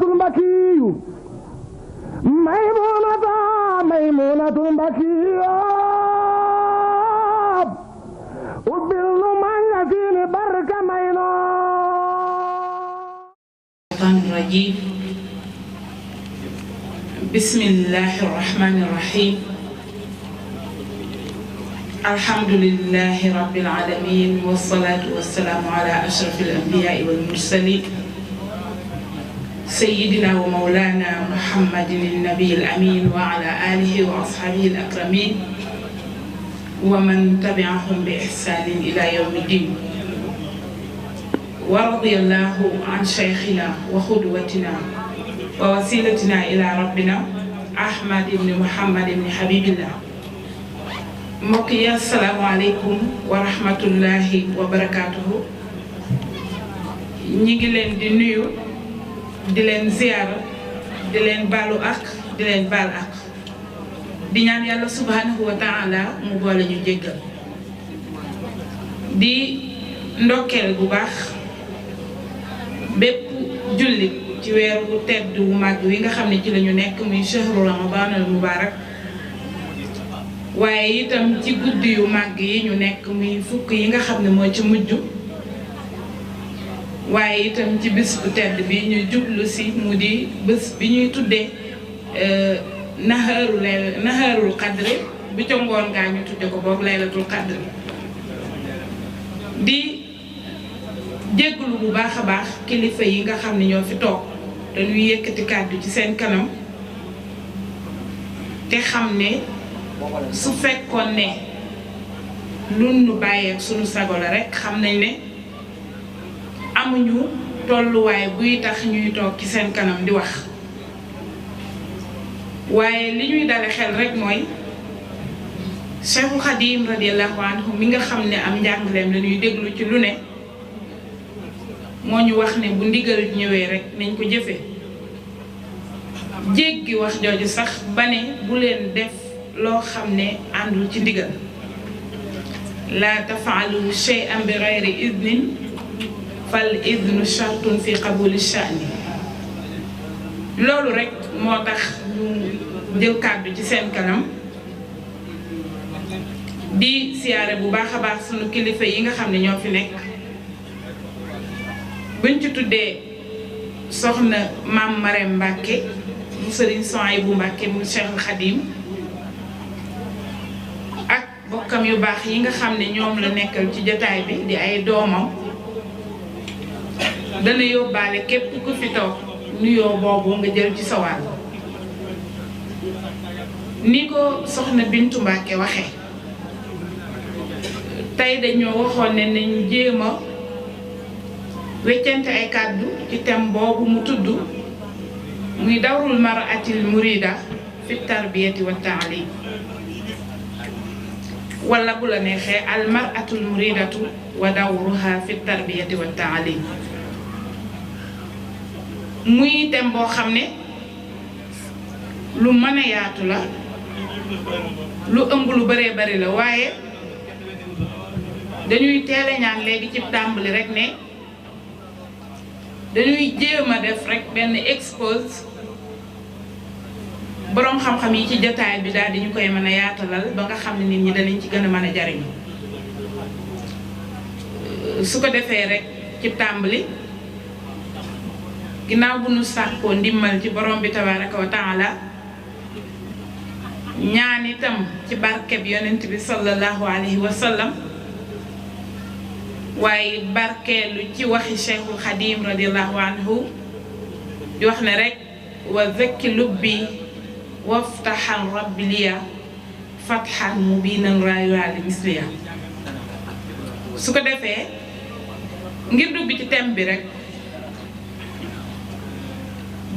البكي ميمونة البكي وبالن من يفيني بركة مينا الرجيم. بسم الله الرحمن الرحيم. الحمد لله رب العالمين والصلاة والسلام على أشرف الأنبياء والمرسلين سيدنا ومولانا محمد النبي الأمين وعلى آله وأصحابه الأكرمين ومن تبعهم بإحسان إلى يوم الدين. ورضي الله عن شيخنا وقدوتنا ووسيلتنا إلى ربنا أحمد بن محمد بن حبيب الله. mbokk yi asalaamaaleykum wa rahmatullahi wa barakaatuhu. ñi ngi leen di nuyu di leen ziyaara di leen baalu ak di leen baal ak di ñaan yàlla subhanahu wa taala mu boole ñu jéggal di ndokkeel bu baax bépp jullit ci weeru tedd wu màgg wi nga xam ne ci lañu nekk muy shahru ramadan al mubarak waaye itam ci guddi yu màgg yi ñu nekk muy fukk yi nga xam ne moo ci mujj waaye itam ci bés bu tedd bi ñu jublu si mu di bés bi ñuy tuddee naharul qadri bi ca ngoon ngaa ñu tudde ko boog laylatul qadri di jégglu bu baax a baax kilifa yi nga xam ne ñoo fi toog dañuy yëkkati kàddu ci seen kanam te xam ne su fekkoon ne lu nu bàyyeek sunu sago la rekk xam nañ ne amuñu tolluwaay buy tax ñuy toog ci seen kanam di wax waaye li ñuy dale xel rekk mooy Cheikhul Khadim radiyallahu anhu mi nga xam ne am njàngaleem la ñuy déglu ci lu ne moo ñu wax ne bu ndigal ñëwee rekk nañ ko jëfe jéggi wax jooju sax ba ne bu leen def loo xam ne àndul ci ndigal laa tafaalu shay'an bi ghayri idnin fal idnu shartun fi qabuli sha'ni. loolu rek moo tax ñu jël kàddu ci seen kanam di siyaare bu baax a baax sunu kilifa yi nga xam ne ñoo fi nekk buñ ci tuddee soxna maam Marème Mbacke mu Sëriñ Souhaïbou Mbacke mu Cheikhul Khadim bokkam yu baax yi nga xam ne ñoom la nekkal ci jotaay bi di ay doomam dana yóbbaale képp ku fi toog nuyoo boobu nga jël ci sa wàll ni ko soxna Bintu Mbàkke waxe tey dañoo waxoon ne nañ jéem a weccante ay kàddu ci thème boobu mu tudd muy dawrul mar'atil murida fi tarbiyati wa ta'lim wala bu la neexee al mar'atul muridatu wa dawruha fi tarbiyati wa ta'lim muy dem boo xam ne lu mën a yaatu la lu ëmb lu bëree bëri la waaye dañuy teel a ñaan léegi ci tàmbali rek ne dañuy jéem a def rek benn expose boroom xam-xam yi ci jotaay bi daal di ñu koy mën a yaatalal ba nga xam ne nit ñi danañ ci gën a mën a jariñu su ko defee rek ci tàmbali ginnaaw bu nu sàkkoo ndimmal ci borom bi tabaraka wa taala ñaan itam ci barkeb yonent bi sallallahu alayhi wa sallam waaye barkeelu ci waxi Cheikhul Khadim radiyallahu anhu di wax ne rek wa zakki lubbi waftaxan rabbi liya fatxan mubinan rayuwaali misliya su ko defee ngir dugg ci thème bi rek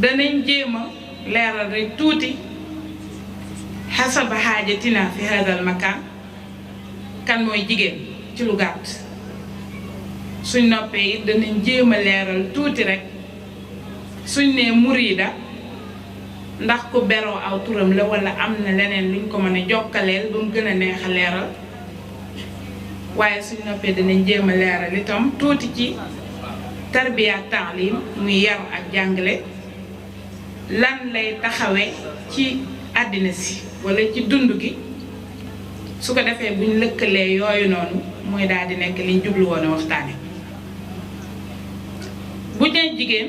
danañ jéem a leeral rek tuuti xasaba xaajatina fi hadal makaan kan mooy jigéen ci lu gàtt suñ noppee it danañ jéem a leeral tuuti rek suñ nee murida ndax ku beroo aw turam la wala am na leneen luñ ko mën a jokkaleel ba mu gën a neex a leeral waaye suñ noppee danañ jéem a leeral itam tuuti ci tarbiya taalim muy yar ak jàngale lan lay taxawee ci àddina si wala ci dund gi su ko defee buñ lëkkalee yooyu noonu mooy daal di nekk liñ jublu woon a waxtaane bu dee jigéen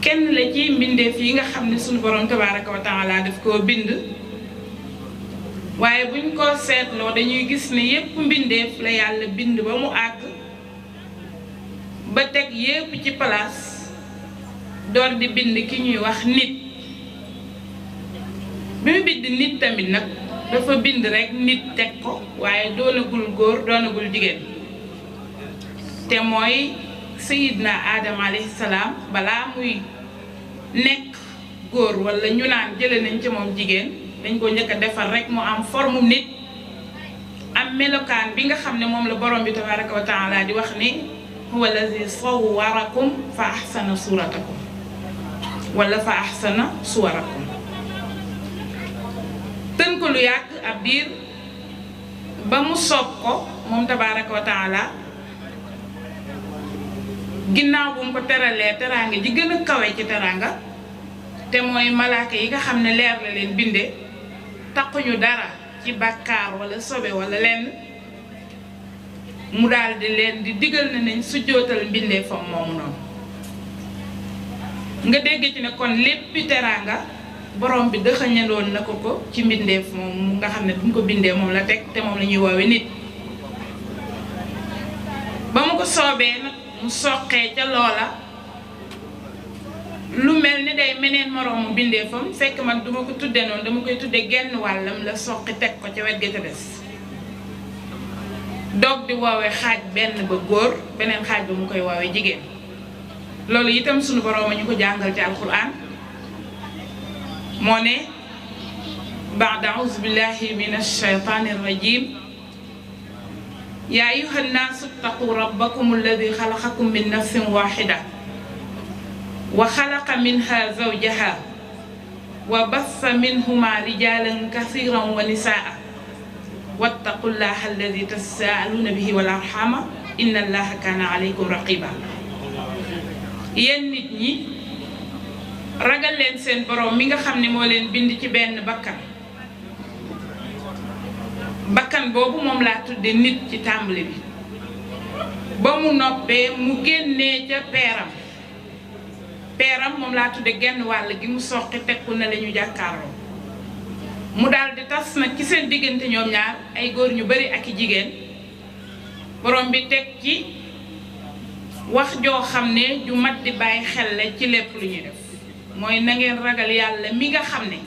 kenn la ci mbindeef yi nga xam ne suñu borom tabaaraka wa taala daf koo bind waaye buñ ko seetloo dañuy gis ne yépp mbindeef la yàlla bind ba mu àgg ba teg yépp ci place door di bind ki ñuy wax nit bi mu bind nit tamit nag dafa bind rekk nit teg ko waaye doonagul góor doonagul jigéen te mooy sayidna Adama alayhi salaam balaa muy nekk góor walla ñu naan jële nañ ci moom jigéen dañ ko njëkk a defar rekk mu am forme nit am melokaan bi nga xam ne moom la borom bi tabaraka wa taala di wax ni huwa allazi sawwarakum fa ahsana suratakum walla fa ahsana suwarakum tën ko lu yàgg ab diir ba mu soob ko moom tabaraka wa taala ginnaaw bu mu ko teralee teraanga ji gën a kawe ci teraanga te mooy malaaka yi nga xam ne leer la leen binde taquñu dara ci bàkkaar wala sobe wala lenn mu daldi leen di digal na nañ sujjootal mbindee fam moomu noonu nga dégg ci ne kon léppi teraanga borom bi dëxañandoon na ko ci mbindeef moom nga xam ne bu ñu ko bindee moom la teg te moom la ñuy woowe nit ba mu ko soobee nag mu soqee ca loola lu mel ni day meneen moroomu bindeefam fekk man duma ko tudde noonu dama koy tudde genn wàllam la soqi teg ko ca wet ga ca des doog di woowe xaaj benn ba góor beneen xaaj ba mu koy woowe jigéen loolu itam sunu boroom a ñu ko jàngal ci alquran moo ne ba'da a'uuzu billahi minash shaytaanir rajiim yaa ayyuhan naasu ttaquu rabbakum allazii xalaqakum min nafsin waahida wa xalaqa minhaa zawjahaa wa bassa minhumaa rijaalan kasiiran wa nisaa'an wattaqullaaha allazii tasaa'aluuna bihi wal arhaama inna allaaha kaana alaykum raqiiba. yéen nit ñi ragal leen seen borom mi nga xam ne moo leen bind ci benn bakkan boobu moom laa tudde nit ci tàmbali bi ba mu noppee mu génnee ca peeram moom laa tudde genn wàll gi mu soqi tekku na la ñu jàkkaarloo mu daldi tas nag ci seen diggante ñoom ñaar ay góor ñu bari ak i jigéen borom bi teg ci wax joo xam ne ju mat di bàyyi xel la ci lépp lu ñuy def mooy na ngeen ragal yàlla mi nga xam ne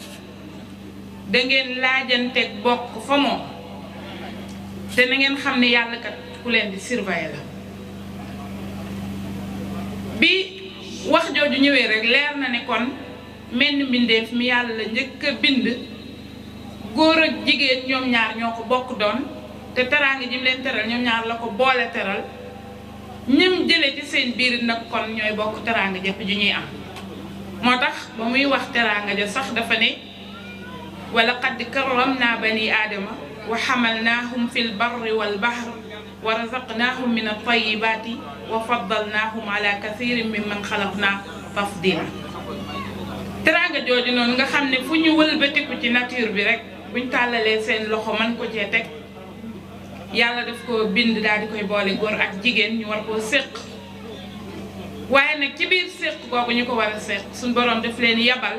dangeen laajanteeg bokk fa moom te na ngeen xam ne yàlla kat ku leen di surveiller la bi wax jooju ñëwee rek leer na ne kon menn mbindeef mi yàlla njëkk a bind góor ak jigéen ñoom ñaar ñoo ko bokk doon te teraanga ji mu leen teral ñoom ñaar la ko boole teral ñim jële ci seen biir nag kon ñooy bokk teraanga jëpp ju ñuy am moo tax ba muy wax teraanga ja sax dafa ne wa laqad karramnaa bani aadama wa xamalnaahum fi lbarri walbahr wa razaqnaahum min altayibaati wa faddalnaahum ala kathirin mimman xalaqnaa tafdila teraanga jooju noonu nga xam ne fu ñu wëlbatiku ci nature bi rek buñ tàllalee seen loxo man ko cee teg yàlla daf ko bind daal di koy boole góor ak jigéen ñu war koo séq waaye nag ci biir séq googu ñu ko war a séq suñ boroom daf leen yabal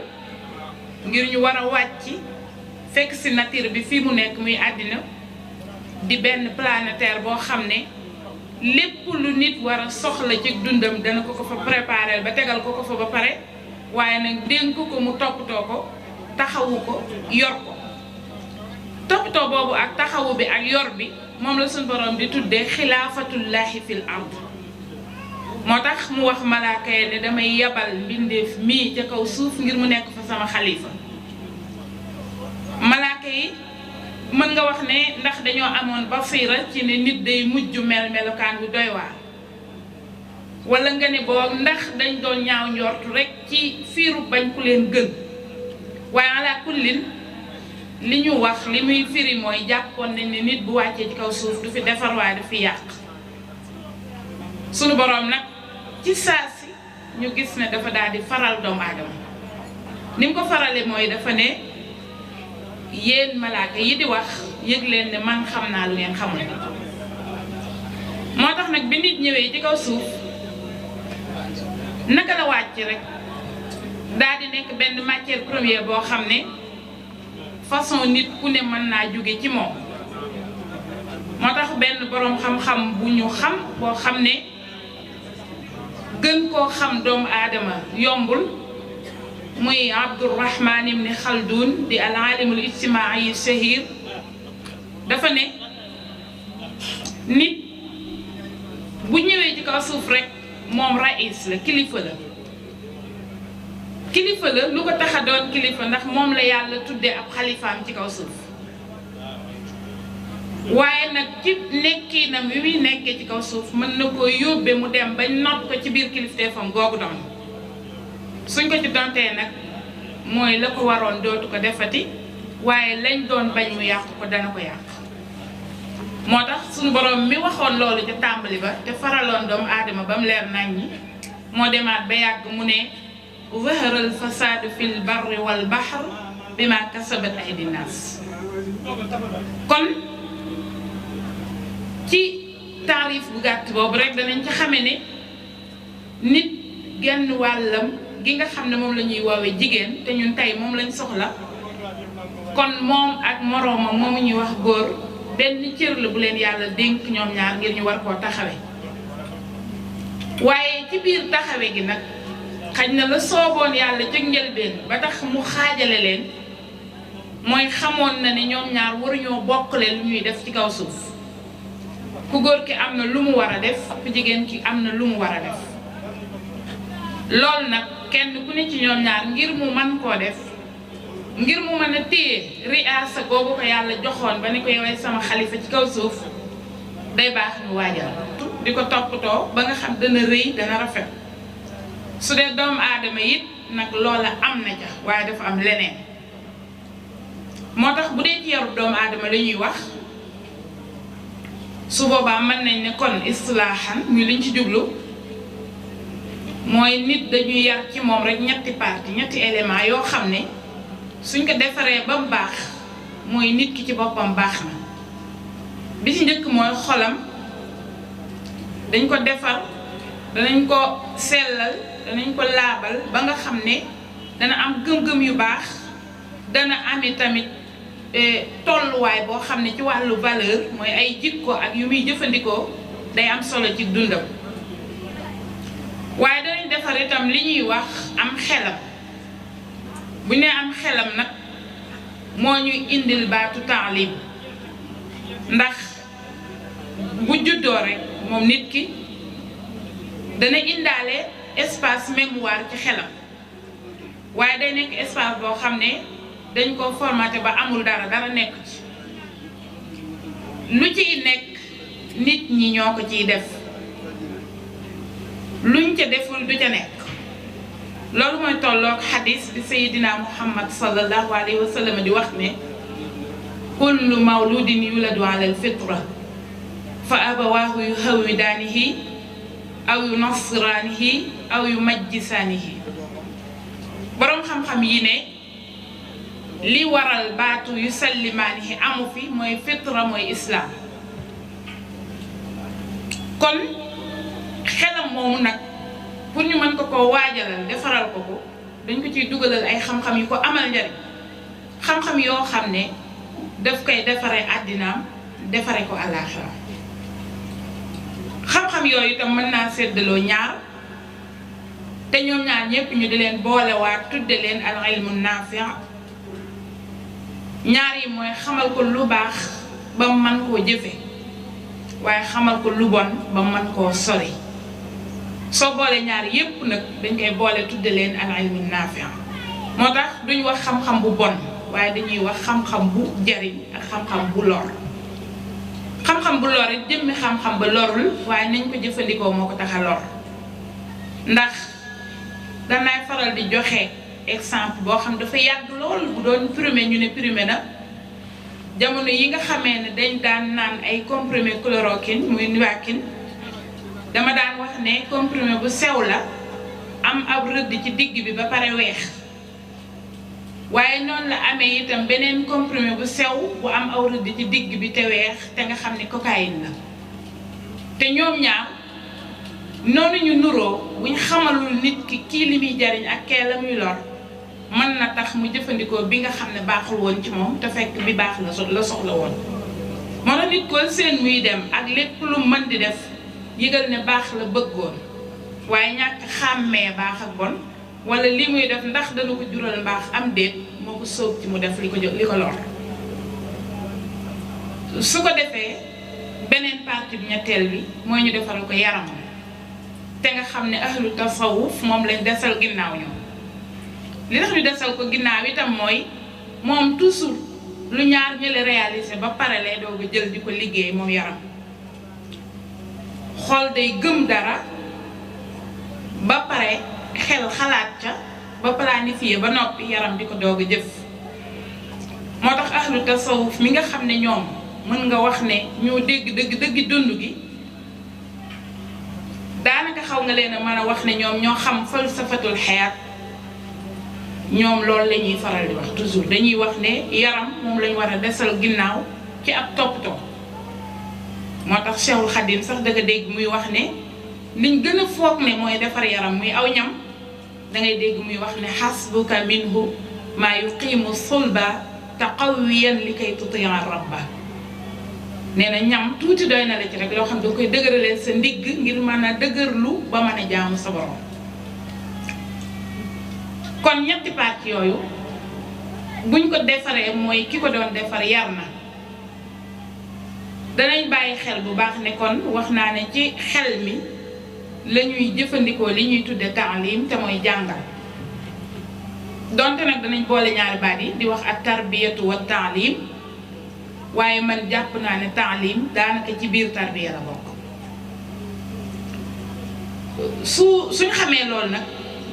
ngir ñu war a wàcc fekk si nature bi fii mu nekk muy àddina di benn planétaire boo xam ne lépp lu nit war a soxla ci dundam dana ko fa préparer ba tegal ko fa ba pare waaye nag dénk ko mu toppatoo ko taxawu ko yor ko toppatoo boobu ak taxawu bi ak yor bi moom la suñ borom di tuddee xilaafatullaahi fil ard moo tax mu wax malaaka yi ne damay yabal mbindeef mii ca kaw suuf ngir mu nekk fa sama xalifa malaaka yi mën nga wax ne ndax dañoo amoon basiira ci ne nit day mujj melokaan bu doy waar wala nga ne boo ndax dañ doon ñaaw njortu rekk ci fiiru bañ ku leen gën waaye ala kullin li ñu wax li muy firi mooy jàppoon nañ ne nit bu wàccee ci kaw suuf du fi defar waaye du fi yàq sunu boroom nag ci saa si ñu gis ne dafa daal di faral doomu aadama ni mu ko farale mooy dafa ne yéen malaaka yi di wax yëg leen ne man xam naa lu ngeen xamul. moo tax nag bi nit ñëwee ci kaw suuf naka la wàcc rek daal di nekk benn matière première boo xam ne façon nit ku ne mën naa jóge ci moom. moo tax benn boroom xam-xam bu ñu xam boo xam ne gën koo xam doomu aadama yombul muy Abdurrahman ibn Khaldun di al alimul ijtimaai shahir dafa ne nit bu ñëwee ci kaw suuf rek moom raïs la kilifa la lu ko tax a doon kilifa ndax moom la yàlla tuddee ab xalifaam ci kaw suuf waaye nag ci nekkinam wi muy nekkee ci kaw suuf mën na koo yóbbee mu dem ba not ko ci biir kilifteefam googu doon suñ ko ci dontee nag mooy la ko waroon dootu ko defati waaye lañ doon bañ mu yàq ko dana ko yàq. moo tax suñu borom mi waxoon loolu ca tàmbali ba te faraloon doomu aadama ba mu leer nañ ñi moo demaat ba yàgg mu ne zaharal fasaadu fil barri wal bahr bima kasabat aydi naas. kon ci taarif bu gàtt boobu rek danañ ci xame ne nit genn wàllam gi nga xam ne moom la ñuy woowee jigéen te ñun tey moom lañ soxla kon moom ak moroomam moomu ñuy wax góor benn cër la bu leen yàlla dénk ñoom ñaar ngir ñu war koo taxawe waaye ci biir taxawe gi nag xaj na la sooboon yàlla ci njëlbeen ba tax mu xaajale leen mooy xamoon na ne ñoom ñaar waruñoo bokkale lu ñuy def ci kaw suuf ku góor ki am na lu mu war a def ku jigéen ki am na lu mu war a def loolu nag kenn ku ne ci ñoom ñaar ngir mu man koo def ngir mu mën a téye riyaasa googu ko yàlla joxoon ba ne ko yowee sama xalifa ci kaw suuf day baax ñu waajal di ko toppatoo ba nga xam dana rëy dana rafet su dee doomu aadama it nag loola am na ca waaye dafa am leneen moo tax bu dee ci yaru doomu aadama la ñuy wax su boobaa mën nañ ne kon istilaahan ñu liñ ci jublu mooy nit dañuy yar ci moom rek ñetti partie ñetti élément yoo xam ne suñ ko defaree ba mu baax mooy nit ki ci boppam baax na bi ci njëkk mooy xolam dañ ko defar danañ ko sellal danañ ko laabal ba nga xam ne dana am gëm-gëm yu baax dana ami tamit tolluwaay boo xam ne ci wàllu valeur mooy ay jikko ak yu muy jëfandikoo day am solo ci dundam waaye danañ defar itam li ñuy wax am xelam bu ñu nee am xelam nag moo ñuy indil baatu taalim ndax bu juddoo rek moom nit ki dana indaale espace mémoire ci xelam waaye day nekk espace boo xam ne dañ ko formaté ba amul dara nekk ci lu ciy nekk nit ñi ñoo ko ciy def luñ ca deful du ca nekk loolu mooy tolloog xadis bi sayidina muhammad sallallahu alayhi wa sallam di wax ne kullu mawludin yuladu ala alfitra fa abawaahu yuhawwidaanihi aw yunassiraanihi aw yumajjisaanihi boroom xam-xam yi ne li waral baatu yu sallimaanihi amu fi mooy fitra mooy islaam kon xelam moomu nag pour ñu mën ko koo waajalal defaral ko ko dañ ko ciy dugalal ay xam-xam yu ko amal njariñ xam-xam yoo xam ne daf koy defaree àddinaam defare ko àllaaxira xam-xam yooyu itam mën naa séddaloo ñaar te ñoom ñaar ñépp ñu di leen boolewaat tudde leen al ilmu naafi' ñaar yi mooy xamal ko lu baax ba mu mën koo jëfe waaye xamal ko lu bon ba mu mën koo sori soo boole ñaar yépp nag dañ koy boole tudde leen al ilmu naafi' moo tax duñ wax xam-xam bu bon waaye dañuy wax xam-xam bu jariñ ak xam-xam bu lor xam-xam bu lor it jëmmi xam-xam ba lorul waaye nañ ko jëfandikoo moo ko tax a lor ndax danaay faral di joxe exemple boo xam dafa yàgg lool bu doon primé ñu ne primé na jamono yi nga xamee ne dañ daan naan ay comprimé chloroquine muy Nivaquine dama daan wax ne comprimé bu sew la am ab rëdd ci digg bi ba pare weex waaye noonu la amee itam beneen comprimé bu sew bu am aw rëdd ci digg bi te weex te nga xam ne cocaïne la te ñoom ñaar noonu ñu nuroo buñ xamalul nit ki kii li muy jariñ ak kee la muy lor mën na tax mu jëfandikoo bi nga xam ne baaxul woon ci moom te fekk bi baax la soxla woon moo tax nit ko seen muy dem ak lépp lu mën di def yëgal ne baax la bëggoon waaye ñàkk xàmmee baax ak bon wala li muy def ndax dana ko jural mbaax am déet moo ko sóob ci mu def li ko lor su ko defee beneen partie bi ñetteel bi mooy ñu defaral ko yaram te nga xam ne ahlu tasawuf moom lañ desal ginnaaw ñoom li tax ñu desal ko ginnaaw itam mooy moom toujours lu ñaar ñële réalisé ba pare lay doog a jël di ko liggéey moom yaram xol day gëm dara ba pare xel xalaat ca ba planifié ba noppi yaram di ko doog a jëf moo tax ahlu tasawuf mi nga xam ne ñoom mën nga wax ne ñoo dégg dëgg dund gi daanaka xaw nga leen a mën a wax ne ñoom ñoo xam falsafatul xayaat ñoom loolu la ñuy faral di wax toujours dañuy wax ne yaram moom lañ war a desal ginnaaw ci ab toppatoo moo tax Cheikhul Khadim sax danga dégg muy wax ne liñ gën a foog ne mooy defar yaram muy aw ñam dangay dégg muy wax ne xasbuka minhu maa yuqimu sulba taqawiyan li kay tutiya rabba nee na ñam tuuti doy na la ci rek loo xam ne da koy dëgëralee sa ndigg ngir mën a dëgërlu ba mën a jaamu sa borom kon ñetti parti yooyu buñ ko defaree mooy ki ko doon defar yar na danañ bàyyi xel bu baax ne kon wax naa ne ci xel mi la ñuy jëfandikoo li ñuy tudde taalim te mooy jàngal donte nag danañ boole ñaari baat yi di wax ak tarbiyatu wa taalim waaye man jàpp naa ne taalim daanaka ci biir tarbiya la bokk suñ xamee loolu nag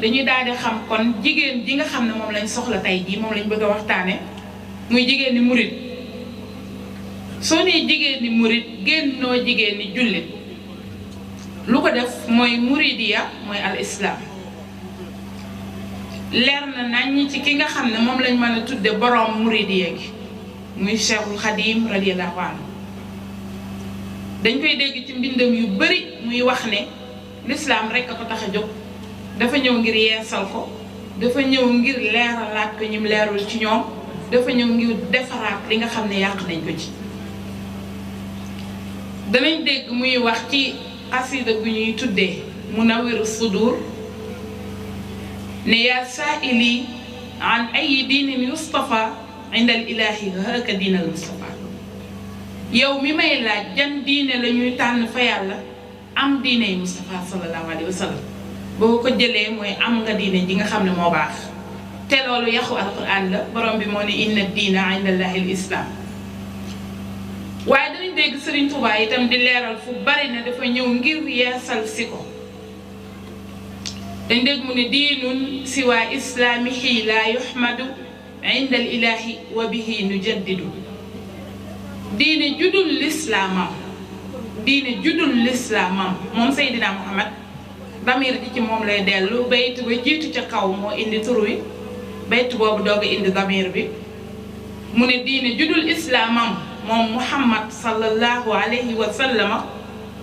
dañuy daal di xam kon jigéen ji nga xam ne moom lañ soxla tey jii moom lañ bëgg a waxtaane muy jigéen ni murit soo nee jigéen ni murit génnoo jigéen ni jullit lu ko def mooy muridiya mooy al islam leer na nañ ci ki nga xam ne moom lañ mën a tudde boroom muridiya gi muy Cheikhul Khadim radiyallahu anhu dañ koy dégg ci mbindam yu bari muy wax ne l'islam rek a ko tax a jóg dafa ñëw ngir yeesal ko dafa ñëw ngir leeralaat ko ñim leerul ci ñoom dafa ñëw ngir defaraat li nga xam ne yàq nañ ko ci danañ dégg muy wax ci xasida gu ñuy tuddee Munawwiru Sudur ne yaa saa'ili an ay diinin yustafa inda al ilahi haka diinal mustafa yow mi may laaj jan diine la ñuy tànn fa yàlla am diine yi Mustafa sallallahu alayhi wa sallam boo ko jëlee mooy am nga diine ji nga xam ne moo baax te loolu yaxu alquran la borom bi moo ne inna diina inda allahi al islam waaye danañ dégg Serigne Touba itam di leeral fu bari ne dafa ñëw ngir yeesal si ko dañ dégg mu ne diinun siwa islaamihi la yuhmadu inda al ilahi wa bihi nujaddidu diine judul lislaamam moom Seydina Muhammad damir ji ci moom lay dellu bayt ba jiitu ca kaw moo indi tur wi bayt boobu doog a indi damir bi mu ne diine judul islaamam moom Muhammad sallallahu alayhi wa sallama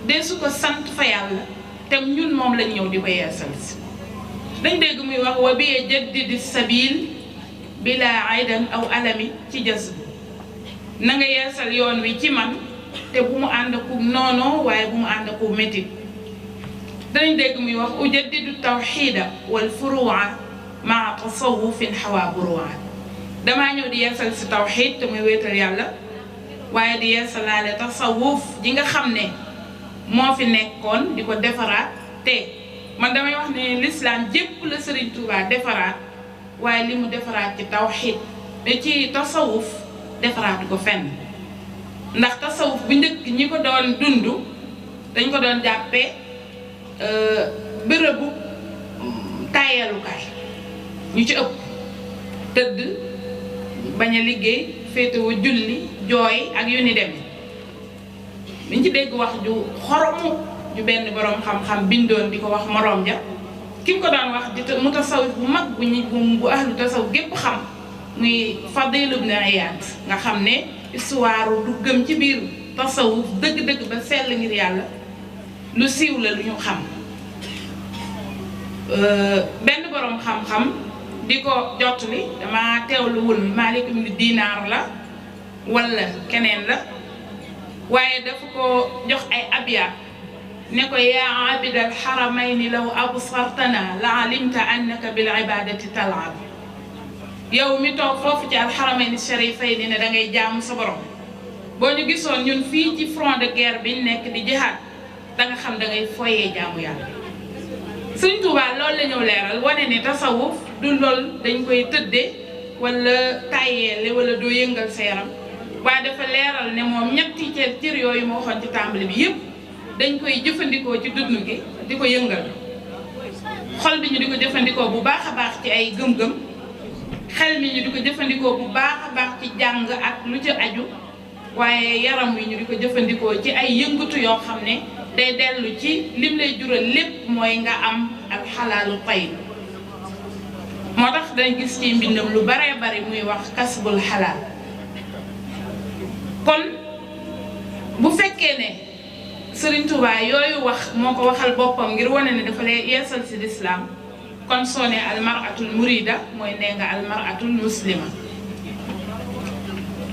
de su ko sant fa yàlla te ñun moom lañ ñëw di ko yeesal si dañ dégg muy wax wa bi jaddidi sabil bila aydan aw alami ci jazb na nga yeesal yoon wi ci man te bu mu ànd ak noonoo waaye bu mu ànd ak métit danañ dégg muy wax ujaddidu tawxida wal furuwa maa tasawufin xawaa buruwa damaa ñëw di yeesal si tawxid te muy wéetal yàlla waaye di yeesalaale tasawuf ji nga xam ne moo fi nekkoon di ko defaraat te man damay wax ne l'islam jépp la Serigne Touba defaraat waaye li mu defaraat ci tawxid ci tasawuf defaraat ko fenn ndax tasawuf bu njëkk ñi ko doon dund dañ ko doon jàppee bërëbu tàyyalukaay ñu ci ëpp tëdd bañ a liggéey féetewoo julli jooy ak yu ni dem liñ ci dégg wax ju xoromu ju benn boroom xam-xam bindoon di ko wax moroom ja ki mu ko daan wax di mu tasawuf bu mag bu ahlu tasawuf gépp xam muy Fadil ibn Iyad nga xam ne histoire du gëm ci biir tasawuf dëgg-dëgg ba sell ngir yàlla lu siiw la lu ñu xam benn boroom xam-xam di ko jottali dama teewluwul Maalik ibn Dinaar la walla keneen la waaye dafa ko jox ay abyaat ne ko yaa abidal xaramayni law absartana la alimta annaka bil ibadati talab yow mi toog foofu ci alxaramayni sharifayni ne da ngay jaamu sa borom boo ñu gisoon ñun fii ci front de guerre bi nekk di jihaad da nga xam da ngay foyee jaamu yàlla. Sëñ Tuubaa loolu la ñëw leeral wane ne tasawuf du lool dañ koy tëddee wala tàyyeele wala doo yëngal sa yaram waaye dafa leeral ne moom ñetti cër yooyu moo waxoon ci tàmbali bi yëpp dañ koy jëfandikoo ci dund gi di ko yëngal xol bi ñu di ko jëfandikoo bu baax a baax ci ay gëm-gëm xel mi ñu di ko jëfandikoo bu baax a baax ci jàng ak lu ci aju waaye yaram wi ñu di ko jëfandikoo ci ay yëngatu yoo xam ne day dellu ci lim lay jural lépp mooy nga am alxalaalu tayyib moo tax dañ gis ci mbindam lu baree bari muy wax kasbul xalaal kon bu fekkee ne Sëriñ Tuubaa yooyu wax moo ko waxal boppam ngir wane ne dafa lay yeesal si lislaam kon soo ne almaratul murida mooy nee nga almaratul muslima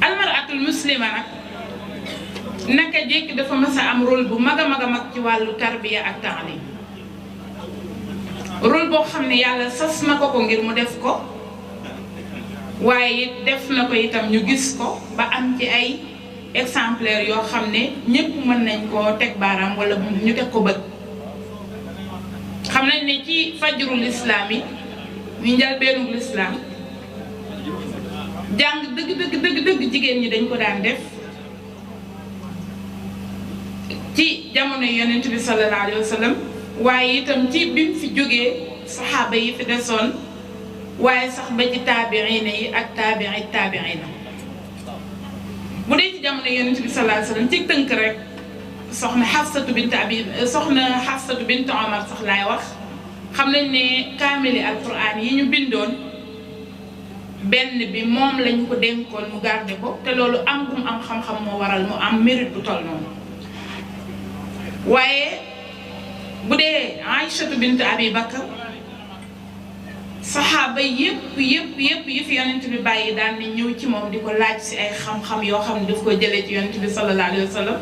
almaratul muslima nag naka jekk dafa mës a am rôle bu mag a mag a mag ci wàllu tarbiya ak taalim rôle boo xam ne yàlla sas na ko ngir mu def ko waaye it def na ko itam ñu gis ko ba am ci ay exemplaire yoo xam ne ñépp mën nañ koo teg baaraam wala ñu teg ko bët xam nañ ne ci fajrul islaam yi ñu njëlbéenug lislaam jàng dëgg jigéen ñi dañ ko daan def ci jamono yonent bi sallallahu alayhi wa sallam waaye itam ci bi mu fi jógee saxaaba yi fi desoon waaye sax ba ci taabiina yi ak taabiina bu dee ci jamono yonent bi sallallahu alayhi wa sallam ci tënk rek soxna Xafsatu bint Omar sax laay wax xam nañ ne kaamili alquran yi ñu bindoon benn bi moom lañ ko dénkoon mu garde ko te loolu am gum am xam-xam moo waral mu am mérite bu toll noonu waaye bu dee Aïchatu bint Abi Bakar saxaaba yëpp yi fi yonent bi bàyyi daan ni ñëw ci moom di ko laaj si ay xam-xam yoo xam ne daf ko jëlee ci yonent bi sallallahu alayhi wa sallam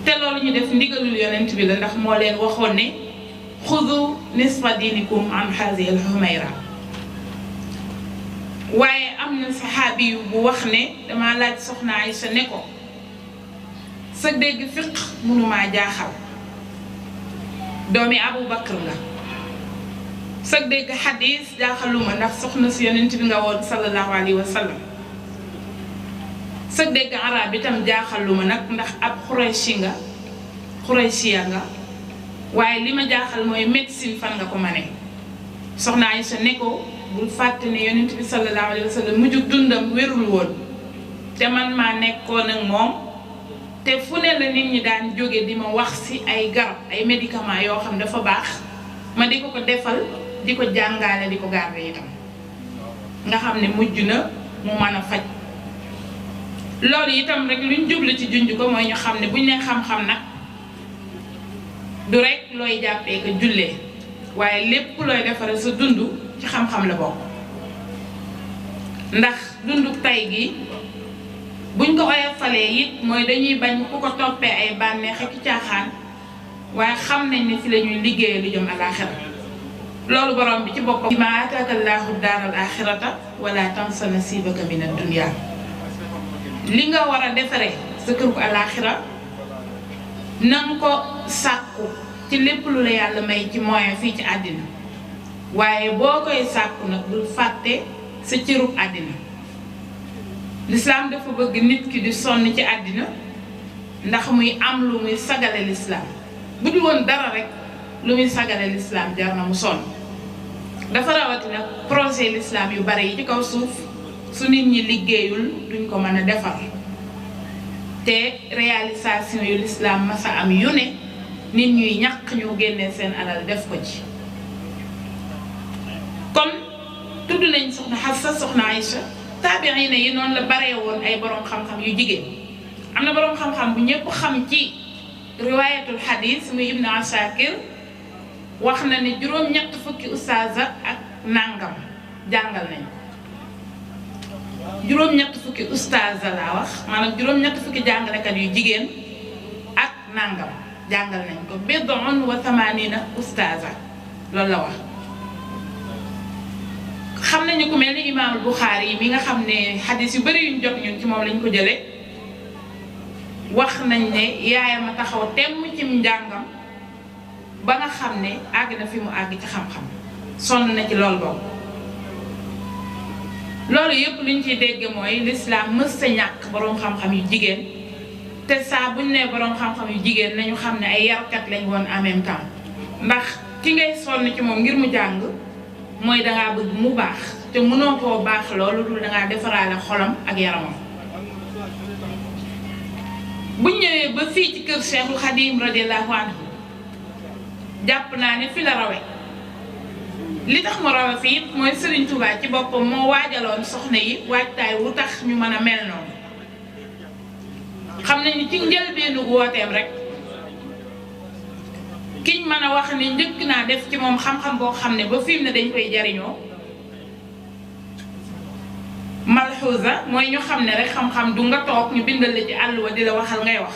te loolu ñu def ndigalul yonent bi la ndax moo leen waxoon ne xudu nisfa diinikum an hazihi al-humayra waaye am na saxaabi yu bu wax ne dama laaj soxna Aïcha ne ko sa dégg fiq mënumaa jaaxal doomi Abu Bakr la sa dégg xadis jaaxaluma ndax soxna si yonent bi nga woon sallallahu alayhi wa sallam sa dégg arab itam jaaxaluma nag ndax ab xuraysiya nga waaye li ma jaaxal mooy médecine fan nga ko mane soxna Aïcha ne ko bul fàtte ne yonent bi sallallahu alayhi wa sallam mujjug dundam wérul woon te man maa nekkoon ak moom te fu ne la nit ñi daan jóge di ma wax ci ay garab ay médicaments yoo xam dafa baax ma di ko defal di ko jàngale di ko garde itam nga xam ne mujj na mu mën a faj loolu itam rek luñ jublu ci junj ko mooy ñu xam ne buñ ne xam-xam nag du rek looy jàppee ko jullee waaye lépp looy defaree sa dund ci xam-xam la bokk ndax dundu tay gi buñ ko oyofalee it mooy dañuy bañ ku ko toppee ay bànneex ak caaxaan waaye xam nañ ne fi la ñuy liggéeyee lu jëm alaaxira loolu borom bi ci boppam ma ataaka llaahu daaral aaxirata wala tansa nasiibaka mina dunya li nga war a defaree sa kër gu alaaxira nanga ko sàkku ci lépp lu la yàlla may ci moyen fii ci àddina waaye boo koy sàkku nag bul fàtte sa cërub àddina lislaam dafa bëgg nit ki di sonn ci àddina ndax muy am lu muy sagale lislaam bu dul woon dara rek lu muy sagale lislaam jar na mu sonn dafa rawatina projet lislaam yu bari yi ci kaw suuf su nit ñi liggéeyul duñ ko mën a defar te réalisation yu lislaam masa am yu ne nit ñuy ñàkk ñu génnee seen alal def ko ci kon tudd nañ soxna Hafsa soxna Aïcha taabiina yi noonu la baree woon ay borom xam-xam yu jigéen am na borom xam-xam bu ñëpp xam ci riwaayatul xadis muy Ibn Asakir wax na ne juróom-ñett fukki ustaaza ak nangam jàngal nañ juróom-ñett fukki ustaaza laa wax maanaam juróom-ñett fukki jàngalekat yu jigéen ak nangam jàngal nañ ko bid'un wa thamanina ustaaza loolu la wax. xam nañu ku mel ni imaamul Buxaari yi mi nga xam ne xadis yu bëri yuñ jot ñun ci moom lañ ko jëlee wax nañ ne yaayam a taxaw temm ci njàngam ba nga xam ne àgg na fi mu àgg ci xam-xam sonn na ci lool boobu. loolu yëpp liñ ciy dégg mooy lislaam mës sa ñàkk boroom xam-xam yu jigéen te saa buñ ne boroom xam-xam yu jigéen nañu xam ne ay yarkat lañ woon en même temps ndax ki ngay sonn ci moom ngir mu jàng mooy dangaa bëgg mu baax te mënoo koo baax loolu dul dangaa defaraale xolam ak yaramam. buñ ñëwee ba fii ci kër Cheikhul Khadim radiyallahu anhu jàpp naa ne fi la rawe li tax mu rawe fii mooy Serigne Touba ci boppam moo waajaloon soxna yi waajtaay wu tax ñu mën a mel noonu. xam nañ ni ci njëlbeenu wooteem rek kiñ mën a wax ni njëkk naa def ci moom xam-xam boo xam ne ba fi mu ne dañ koy jariñoo malxuusa mooy ñu xam ne rek xam-xam du nga toog ñu bindal la ci àll wa di la waxal ngay wax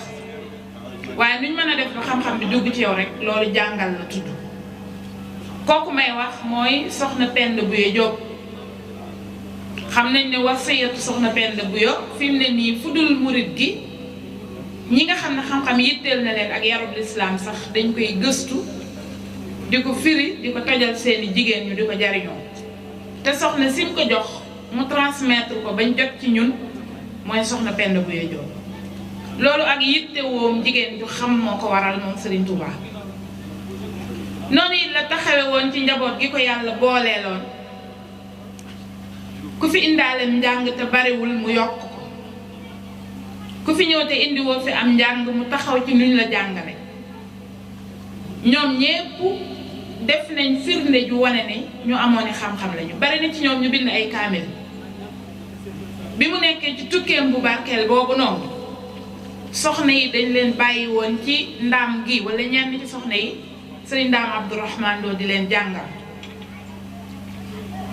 waaye nuñ mën a def ba xam-xam bi dugg ci yow rek loolu jàngal la tudd. kooku may wax mooy soxna Penda Buye Diop xam nañ ne wasiyatu soxna Penda Buye fi mu ne nii fu dul murit gi ñi nga xam ne xam-xam yitteel na leen ak yarub lislaam sax dañ koy gëstu di ko firi di ko tojal seeni jigéen ñu di ko jariñoo te soxna sim ko jox mu transmettre ko bañ jot ci ñun mooy soxna Penda Buye Diop loolu ak yittewoom jigéen ju xam moo ko waral moom Serigne Touba. noonu it la taxawe woon ci njaboot gi ko yàlla booleeloon ku fi indaalem njàng te bariwul mu yokk ko ku fi ñëw te indiwoo fi am njàng mu taxaw ci nuñ la jàngale ñoom ñépp def nañ firnde ju wane ne ñu amoon xam-xam lañu bari na ci ñoom ñu bind ay kaamil bi mu nekkee ci tukkeem bu barkeel boobu noonu soxna yi dañ leen bàyyi woon ci ndaam gi wala ñenn ci soxna yi sëriñ Ndaam Abdourahman Lo di leen jàngal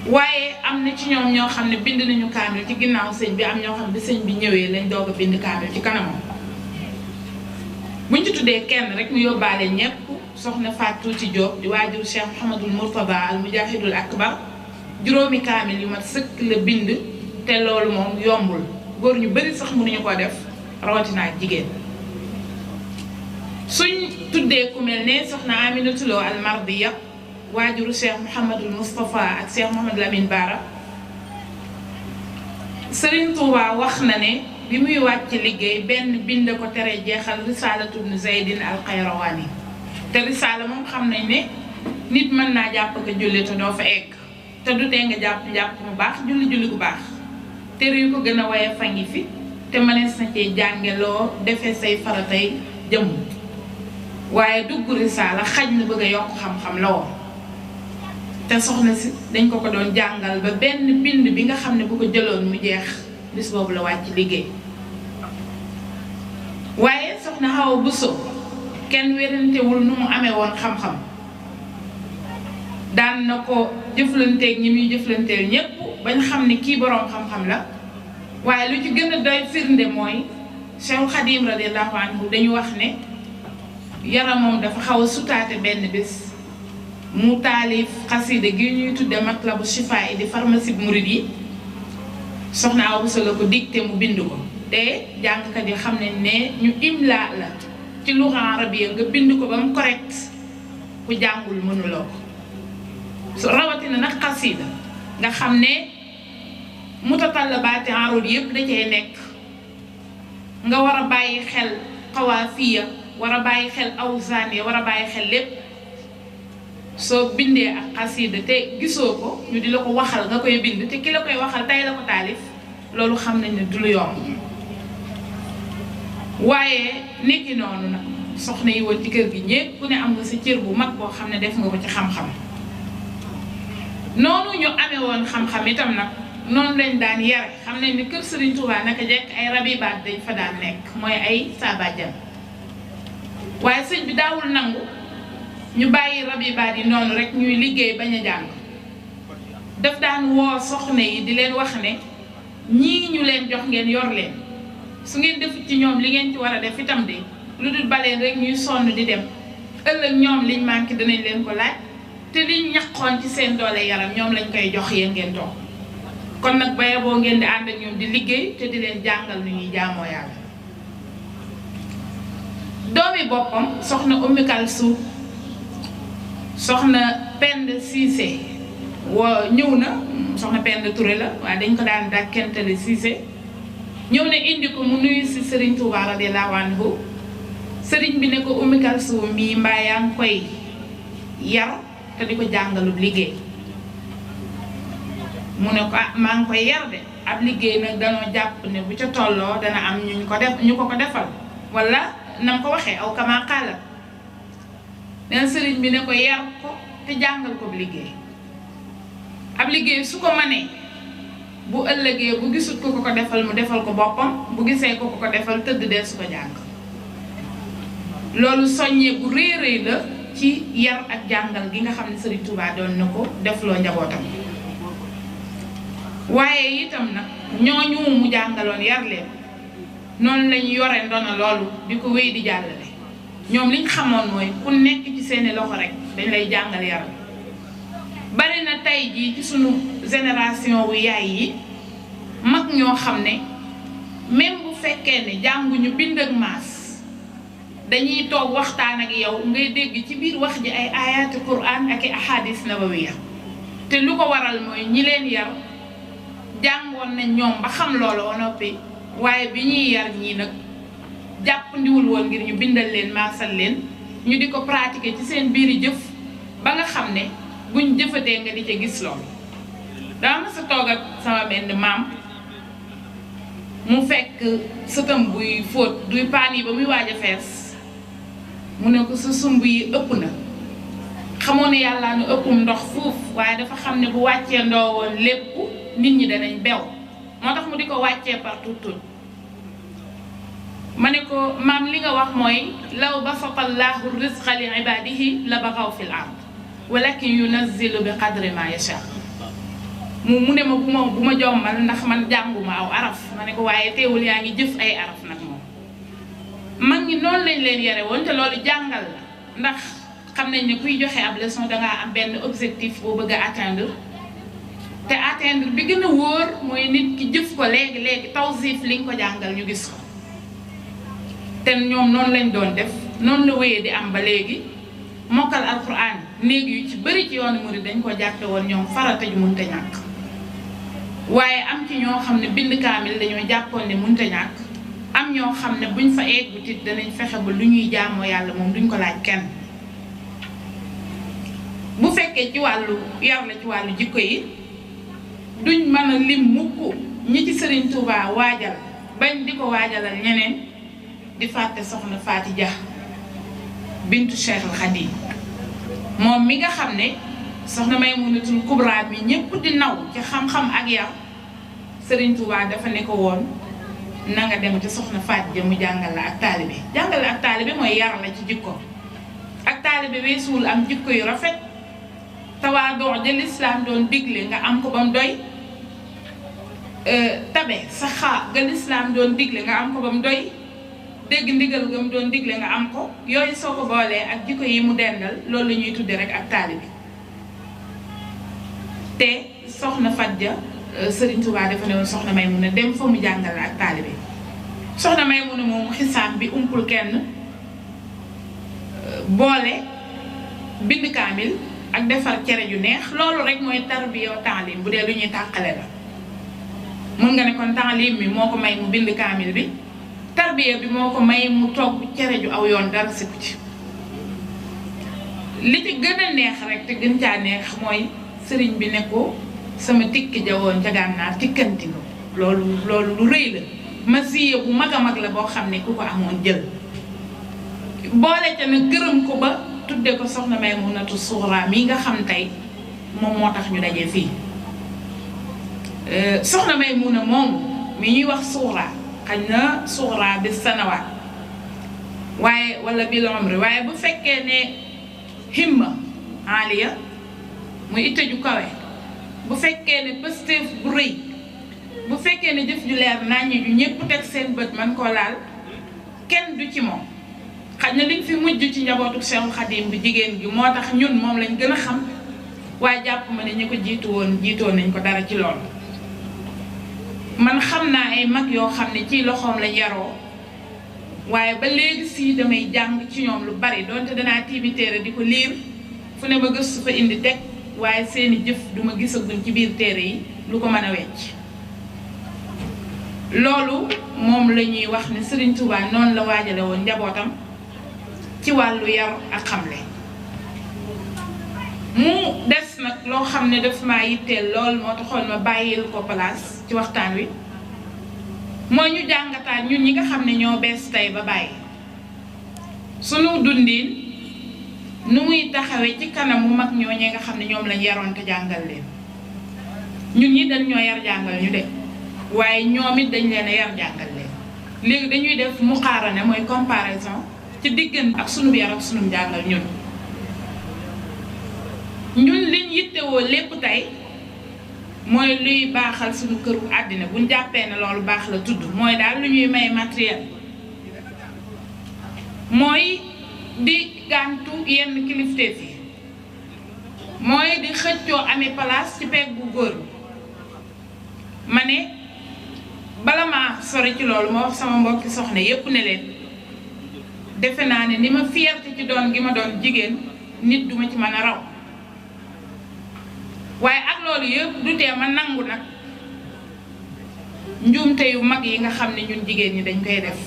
waaye am na ci ñoom ñoo xam ne bind nañu kaamil ci ginnaaw sëñ bi am ñoo xam ne sëñ bi ñëwee lañ doog a bind kaamil ci kanamam buñ ci tuddee kenn rek mu yóbbaale ñépp soxna Fatou ci Diop di waajur Cheikh Mouhamadul Mourtada al Mujahidul Akbar juróomi kaamil yu mat sëkk la bind te loolu moom yombul góor ñu bari sax mënuñu ko def rawatina ak jigéen. suñ tuddee ku mel ne soxna Aminatu Lo al Mardiya waajuru Cheikh Mouhamadul Moustapha ak Cheikh Mouhamadul Amin Bara Serigne Touba wax na ne bi muy wàcc liggéey benn bind ko tere jeexal Risalatu ibn Zaydin al Qayrawani te risaala moom xam nañ ne nit mën naa jàpp ko julli te doo fa egg te du tee nga jàpp mu baax julli gu baax tere yu ko gën a waye fa ngi fi te mënees na cee jàngeloo defee say faratay jëmm waaye dugg risaala xaj na bëgg a yokk xam-xam la woon te soxna si dañ ko doon jàngal ba benn bind bi nga xam ne bu ko jëloon mu jeex bis boobu la wàcc liggéey waaye soxna Awa Bousso kenn wérantewul nu mu amee woon xam-xam daan na ko jëflanteeg ñi muy jëflanteel ñépp bañ xam ne kii boroom xam-xam la waaye lu ci gën a doy firnde mooy Cheikh Khadim radiyallahu anhu dañu wax ne yaramam dafa xaw a sutaate benn bés mu taalif xasida gi ñuy tudde Matlabu Chifa yi di pharmacie murid yi soxna Awa Bousso la ko dicté mu bind ko te jàngkat yi xam ne ñu imla la ci luxa arabiya nga bind ko ba mu correct ku jàngul mënuloo ko rawatina nag xasida nga xam ne mutatallabaati arud yëpp da cee nekk nga war a bàyyi xel xawaafiya war a bàyyi xel awsaaniya war a bàyyi xel lépp soo bindee ak xasida te gisoo ko ñu di la ko waxal nga koy bind te ki la koy waxal tey la ko taalif loolu xam nañ ne du lu yomb waaye nekki noonu nag soxna yi woon ci kër gi ñépp ku ne am nga sa cër bu mag boo xam ne def nga ko ci xam-xam noonu ñu amee woon xam-xam itam nag noonu lañ daan yare xam nañ ni kër Serigne Touba naka jekk ay rabibaat dañ fa daan nekk mooy ay saabajjan waaye sëñ bi daawul nangu ñu bàyyi rabibaat yi noonu rek ñuy liggéey bañ a jàng daf daan woo soxna yi di leen wax ne ñii ñu leen jox ngeen yor leen su ngeen defut ci ñoom li ngeen ci war a def itam de lu dul baleen rek ñuy sonn di dem ëllëg ñoom liñ manqué dinañ leen ko laaj te liñ ñaqoon ci seen doole yaram ñoom lañ koy jox yéen ngeen toog kon nag baye boo ngeen di ànd ak ñoom di liggéey te di leen jàngal nu ñuy jaamoo yàlla. doomi boppam soxna Oumy Kalsoum soxna Penda Cissé ñëw na soxna Penda Touré la waaye dañ ko daan dàkkentale Cissé ñëw na indi ko mu nuyu si Serigne Touba radiyallahu anhu Serigne bi ne ko Oumy Kalsoum mii mbaa yaa ngi koy yar te di ko jàngalub liggéey mu ne ko maa ngi koy yar de ab liggéey nag danoo jàpp ne bu ca tolloo dana am ñu ko defal wala nam ko waxee aw kama xaala neen sëriñ bi ne ko yar ko te jàngal ko liggéey ab liggéey su ko manee bu ëllëgee bu gisut ko ko defal mu defal ko boppam bu gisee ko ko defal tëdd dee su ko jàng loolu soññee bu rëy rëy la ci yar ak jàngal gi nga xam ne Serigne Touba doon na ko defloo njabootam waaye itam nag ñooñu mu jàngaloon yar leen noonu lañu yore ndono loolu di ko wéy di jàllale ñoom liñ xamoon mooy ku nekk ci seeni loxo rek dañ lay jàngal yar bari na tey jii ci sunu génération wu yaay yi mag ñoo xam ne même bu fekkee ne jànguñu bind ak maas dañuy toog waxtaan ak yow ngay dégg ci biir wax ji ay ayaati Qur'an ak i ahadis nabawiya te lu ko waral mooy ñi leen yar jàngoon nañ ñoom ba xam loolu ba noppi waaye bi ñuy yar ñii nag jàpp ndiwul woon ngir ñu bindal leen maasal leen ñu di ko pratiquer ci seen biiri jëf ba nga xam ne buñ jëfatee nga di ca gis loolu. daa ma sa toog ak sama benn maam mu fekk sëtam buy fóot duy paan yi ba muy waaj a fees mu ne ko sa sumb yi ëpp na xamoo ne yàlla nu ëppum ndox fuuf waaye dafa xam ne bu wàccee ndoo woon lépp nit ñi danañ bew moo tax mu di ko wàccee partout tout ma ne ko maam li nga wax mooy law basata allahu rizqa li ibadihi la baxaw fil ard walakin yunazzilu bi qadri ma yasha mu ne ma bu ma jommal ndax man jànguma aw araf ma ne ko waaye teewul yaa ngi jëf ay araf nag moom mag ñi noonu lañ leen yare woon te loolu jàngal la ndax xam nañ ne kuy joxe ab leçon dangaa am benn objectif boo bëgg a atteindre te atteindre bi gën a wóor mooy nit ki jëf ko léegi tawsif li nga ko jàngal ñu gis ko te ñoom noonu lañ doon def noonu la wéyee di am ba léegi mokkal alquran néeg yu ci bëri ci yoonu murid dañ ko jàppe woon ñoom farata ju mënta ñàkk waaye am ci ñoo xam ne bind kaamil dañoo jàppoon ne mënta ñàkk am ñoo xam ne buñ fa eggu tit danañ fexe ba lu ñuy jaamoo yàlla moom duñ ko laaj kenn bu fekkee ci wàllu yar la ci wàllu jikko yi duñ mën a lim mukk ñi ci Serigne Touba waajal bañ di ko waajalal ñeneen di fàtte soxna Faati Dia bintu Cheikh al Khadim moom mi nga xam ne soxna Maymunatul Kubra bi ñëpp di naw ci xam-xam ak yar Serigne Touba dafa ne ko woon na nga dem ci soxna Faati Dia mu jàngal la ak taalibe jàngal la ak taalibe mooy yar la ci jikko ak taalibe weesuwul am jikko yu rafet tawaadoo ja lislaam doon digle nga am ko ba mu doy tabe saxaa ga lislaam doon digle nga am ko ba mu doy dégg ndigal ga mu doon digle nga am ko yooyu soo ko boolee ak jikko yi mu dendal loolu la ñuy tudde rek ak taalibe te soxna Faati Dia Serigne Touba dafa ne woon soxna Maymuna dem fa mu jàngal ak taalibe soxna Maymuna moom xisaam bi umpul kenn boole bind kaamil ak defar cere ju neex loolu rek mooy tarbiya taalim bu dee lu ñuy tàqale la mun nga ne kon taalim mi moo ko may mu bind kaamil bi tarbiya bi moo ko may mu togg cere ju aw yoon dara siku ci li ci gën a neex rek te gën caa neex mooy sëriñ bi ne ko sama tikki jawoon ca Gànnaar tikkanti nga loolu lu rëy la masiya bu mag a mag la boo xam ne ku ko amoon jël boole ca na gërëm ko ba tudde ko soxna Maymunatu Suxra mi nga xam tey moom moo tax ñu daje fii soxna Maymuna moom mi ñuy wax suura xañ na suura bi sanawaat waaye wala bil umri waaye bu fekkee ne himma aliya muy itte ju kawe bu fekkee ne pësteef bu rëy bu fekkee ne jëf ju leer naññi ju ñépp teg seen bët man koo laal kenn du ci moom xaj na liñ fi mujj ci njabootu Seexul Xadiim bi jigéen gi moo tax ñun moom lañ gën a xam waaye jàpp ma ne ñi ko jiitoo nañ ko dara ci loolu man xam naa ay mag yoo xam ne ci loxoom lañ yaroo waaye ba léegi si damay jàng ci ñoom lu bari donte danaa tiimi téere di ko liir fu ne ma gëstu fa indi teg waaye seeni jëf duma gisaguñ ci biir téere yi lu ko mën a wecc loolu moom la ñuy wax ne Serigne Touba noonu la waajale woon njabootam ci wàllu yar ak xamle mu des nag loo xam ne daf maa yitteel lool moo taxoon ma bàyyil ko place ci waxtaan wi mooy ñu jàngataat ñun ñi nga xam ne ñoo bees tey ba bàyyi sunu dundiin nu muy taxawee ci kanamu mag ñooñee nga xam ne ñoom lañ yaroon te jàngal leen ñun ñi dañ ñoo yar jàngal ñu de waaye ñoom it dañ leen a yar jàngal leen léegi dañuy def muqaarane mooy comparaison ci diggante ak sunu yar ak sunu jàngal ñun liñ yittewoo lépp tey mooy luy baaxal suñu këru àddina buñ jàppee ne loolu baax la tudd mooy daal lu ñuy may matériel mooy di gàntu yenn kilifteef yi mooy di xëccoo amee place ci pegg bu góor ma ne bala maa sori ci loolu ma wax sama mbokki soxna yépp ne leen defe naa ne ni ma fierté ci doon gi ma doon jigéen nit duma ci mën a raw waaye ak loolu yëpp du tee ma nangu nag njuumte yu mag yi nga xam ne ñun jigéen ñi dañ koy def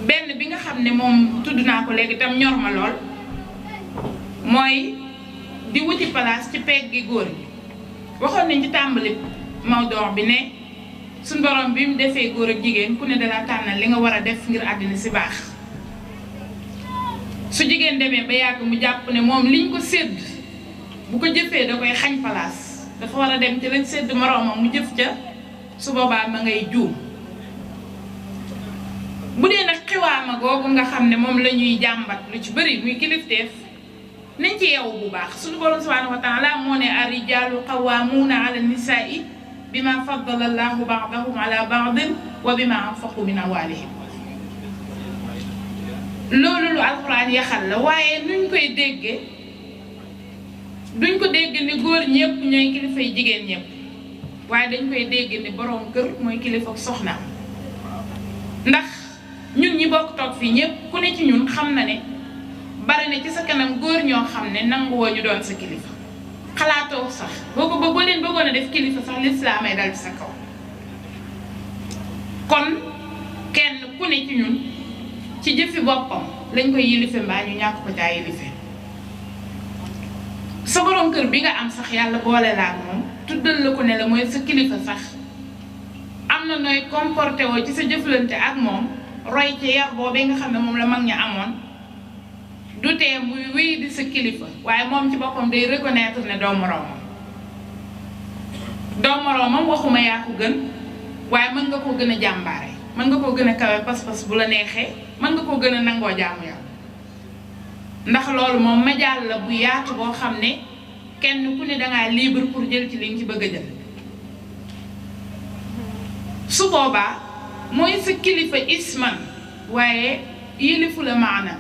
benn bi nga xam ne moom tudd naa ko léegi tam ñor ma lool mooy di wuti place ci peggi góor ñi waxoon nañ ci tàmbali mawduu bi ne suñ borom bi mu defee góor ak jigéen ku ne dala tànnal li nga war a def ngir àddina si baax su jigéen demee ba yàgg mu jàpp ne moom liñ ko sédd bu ko jëfee da koy xañ place dafa war a dem ci lañ sédd moroomam mu jëf ca su boobaa ma ngay juum bu dee nag xiwaama googu nga xam ne moom la ñuy jàmbat lu ci bëri muy kilifteef nañ ci yeewu bu baax suñu borom subhanahu wa taala moo ne ar-rijaalu qawwaamuuna ala nisaa'i bima faddala allahu ba'dahum ala ba'din wa bima anfaqu min amwaalihim loolu lu alxuraan yaxal la waaye nuñ koy déggee duñ ko dégg ni góor ñëpp ñooy kilifay jigéen ñëpp waaye dañ koy dégg ni borom kër mooy kilifa soxnaam ndax ñun ñi bokk toog fii ñëpp ku ne ci ñun xam na ne bari na ci sa kanam góor ñoo xam ne nanguwoo ñu doon sa kilifa xalaatoo sax boo leen bëggoon a def kilifa sax lislaam ay dal ci sa kaw kon kenn ku ne ci ñun ci jëfi boppam lañ koy yilife mbaa ñu ñàkk ko caa yilife sa borom kër bi nga am sax yàlla boole laa ak moom tuddal la ko ne la mooy sa kilifa sax am na nooy comporté woo ci sa jëflante ak moom roy ci yar boobee nga xam ne moom la mag ña amoon du tee muy wéy di sa kilifa waaye moom ci boppam day reconnaître ne doo moroomam waxuma yaa ko gën waaye mën nga koo gën a jàmbaare mën nga koo gën a kawe pas-pas bu la neexee mën nga koo gën a nangoo jaamu yàlla ndax loolu moom majaal la bu yaatu boo xam ne kenn ku ne dangaa libre pour jël ci li nga ci bëgg a jël su boobaa mooy sa kilifa isman waaye yilifu la maana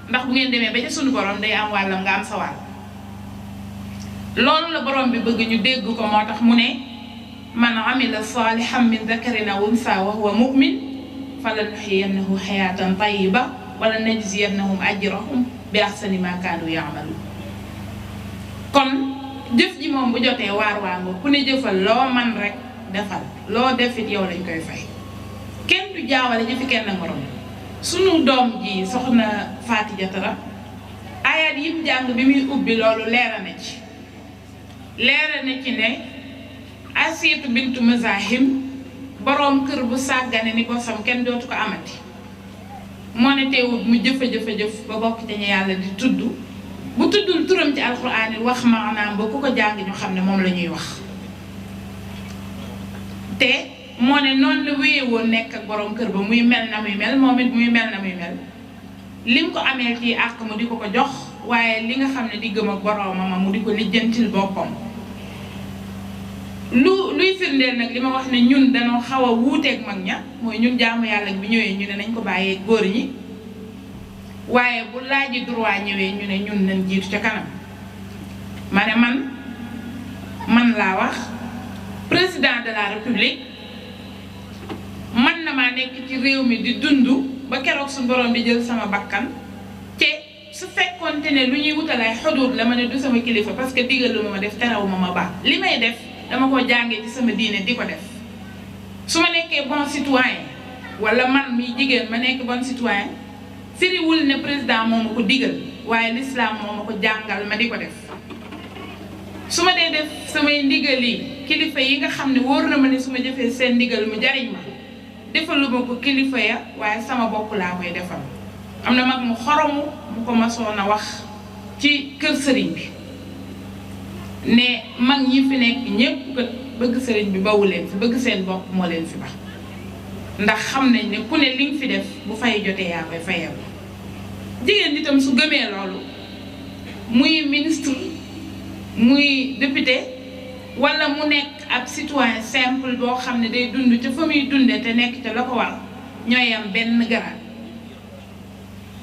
ndax bu ngeen demee ba ca sunu borom day am wàllam nga am sa wàll loolu la borom bi bëgg ñu dégg ko moo tax mu ne man amila salihan min dakarin aw unsa wa huwa mu'min falanuhyiyannahu hayatan tayyiba wala najziyannahum ajrahum bi ahsani ma kaanu ya'malu kon jëf ji moom bu jotee waar nga ku ne jëfal loo man rek defal loo defit yow lañ koy fay kenn du jaawale jëfi kenn ak morom sunu doom ji soxna Faati Jatara ayaat yim jàng bi muy ubbi loolu leera na ci ne Asiyatu bintu Mazahim boroom kër bu sàggane ni bosam kenn dootu ko amati moo ne teewut mu jëf ba bokk ci ñu yàlla di tudd bu tuddul turam ci alxuraan it wax maanaam ba ku ko jàng ñu xam ne moom la ñuy wax te moo ne noonu la wéye woon nekk ak borom kër ba muy mel na muy mel moom it muy mel na muy mel lim ko amee ci àq mu di ko ko jox waaye li nga xam ne di gëm ak boromam mu di ko lijjantil boppam luy firndeel nag li ma wax ne ñun dañoo xaw a wuuteeg mag ña mooy ñun jaamu yàlla bi ñëwee ñu ne nañ ko bàyyee góor ñi waaye bu laaji droit ñëwee ñu ne ñun nañ jiitu ca kanam ma ne man laa wax président de la république man na maa nekk ci réew mi di dund ba keroog su borom bi jël sama bakkan te su fekkoonte ne lu ñuy wutalay xuduud la ma ne du sama kilifa parce que digalu ma def terawuma ma baax li may def dama ko jàngee ci sama diine di ko def su ma nekkee bon citoyen wala man mi jigéen ma nekk bon citoyen firiwul ne président moo ma ko digal waaye l'islam moo ma ko jàngal ma di ko def su ma dee def samay ndigal yi kilifa yi nga xam ne wóor na ma ne su ma jëfee seen ndigal mu jariñ ma defaluma ko kilifa ya waaye sama bopp laa koy defal am na mag mu xoromu mu ko masoon a wax ci kër sëriñ bi ne mag ñi fi nekk ñépp ko bëgg sëriñ bi bawu leen fi bëgg seen bopp moo leen fi ba ndax xam nañ ne ku ne li nga fi def bu fay jotee yaa koy fayal jigéen itam su gëmee loolu muy ministre muy député wala mu nekk ab citoyen simple boo xam ne day dund ca fa muy dunde te nekk ca la ko war ñooy am benn garaat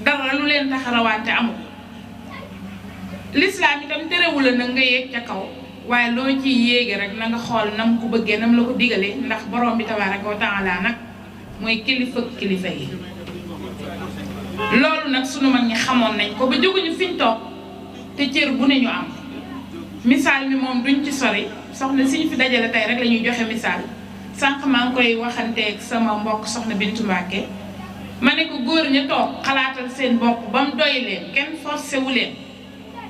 dara lu leen tax rawante amul l'islam itam terewul la nag nga yéeg ca kaw waaye loo ciy yéege rek na nga xool nam ko bëggee nam la ko digalee ndax borom bi tabaaraka wa taala nag mooy kilifa yi loolu nag sunu mag ñi xamoon nañ ko ba jóguñu fiñ toog te cër bu ne ñu am misaal mi moom duñ ci sori soxna si ñu fi dajale tey rek la ñuy joxe misaal sànq maa ngi koy waxanteeg sama mbokk soxna Bintu Mbàkke ma ne ko góor ña toog xalaatal seen bopp ba mu doy leen kenn forcé wu leen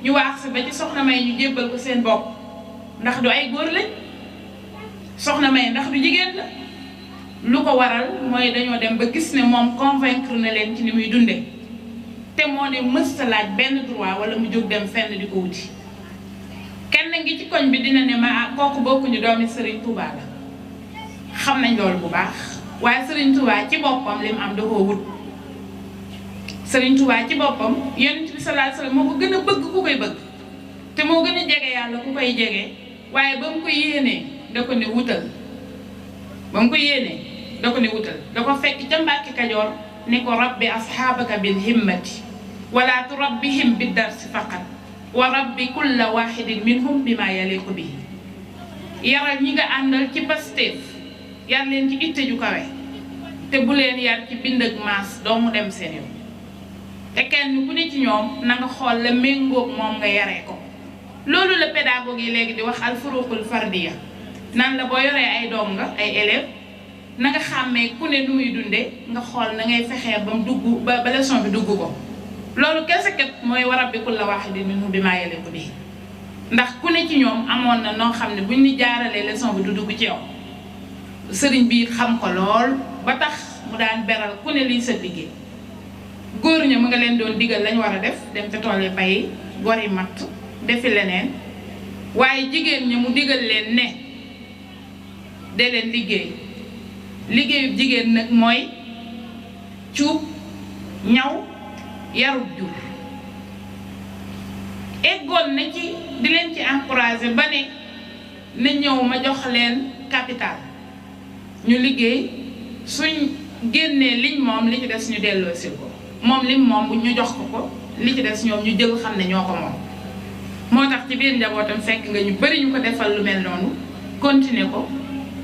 ñu waax si ba ci soxna May ñu jébbal ko seen bopp ndax du ay góor lañ soxna May ndax du jigéen la lu ko waral mooy dañoo dem ba gis ne moom convaincre na leen ci ni muy dunde te moo ne mësta laaj benn droit wala mu jóg dem fenn di ko wuti kenn ngi ci koñ bi dina ne ma kooku bokkuñu doomi Serigne Touba la xam nañ loolu bu baax waaye Serigne Touba ci boppam li mu am da koo wut Serigne Touba ci boppam Yonent bi sallallahu alayhi wasallam moo ko gën a bëgg ku koy bëgg te moo gën a jege yàlla ku koy jege waaye ba mu ko yéenee da ko ne wutal ba mu ko yéenee da ko ne wutal da ko fekk ca Mbàkke Kajoor ne ko rabbi asxaabaka bil himmati wala turabbihim bi darsi faqat wa rabbi kulla waxidin minhum bi ma yaliqu bihi yaral ñi nga àndal ci Pastef yar leen ci itte ju kawe te bu leen yar ci bind ak maas doomu dem seen yoon te kenn ku ne ci ñoom na nga xool la méngoog moom nga yaree ko loolu la pédagogue yi léegi di wax al furuqul fardiya nan la boo yoree ay doom nga ay élèves na nga xàmmee ku ne nu muy dunde nga xool na ngay fexee ba mu dugg ba leçon bi dugg ko loolu kese kat mooy wa rabbi kulla waahidin minhum bimaa yaliqu bihi ndax ku ne ci ñoom amoon na noo xam ne buñ ni jaaralee leçon bi du dugg ci yow sëriñ bi xam ko lool ba tax mu daan beral ku ne liy sa liggéey góor ña mu nga leen doon digal lañ war a def dem ca tool yi bay gori matt defi leneen waaye jigéen ña mu digal leen ne de leen liggéeyu jigéen nag mooy cuub ñaw yarub jur eggoon na ci di leen ci encouragé ba ne na ñëw ma jox leen capital ñu liggéey suñ génnee liñ moom li ci des ñu delloo si ko moom lim moom bu ñu jox ko li ci des ñoom ñu jël xam ne ñoo ko moom moo tax ci biir njabootam fekk nga ñu bari ñu ko defal lu mel noonu continuer ko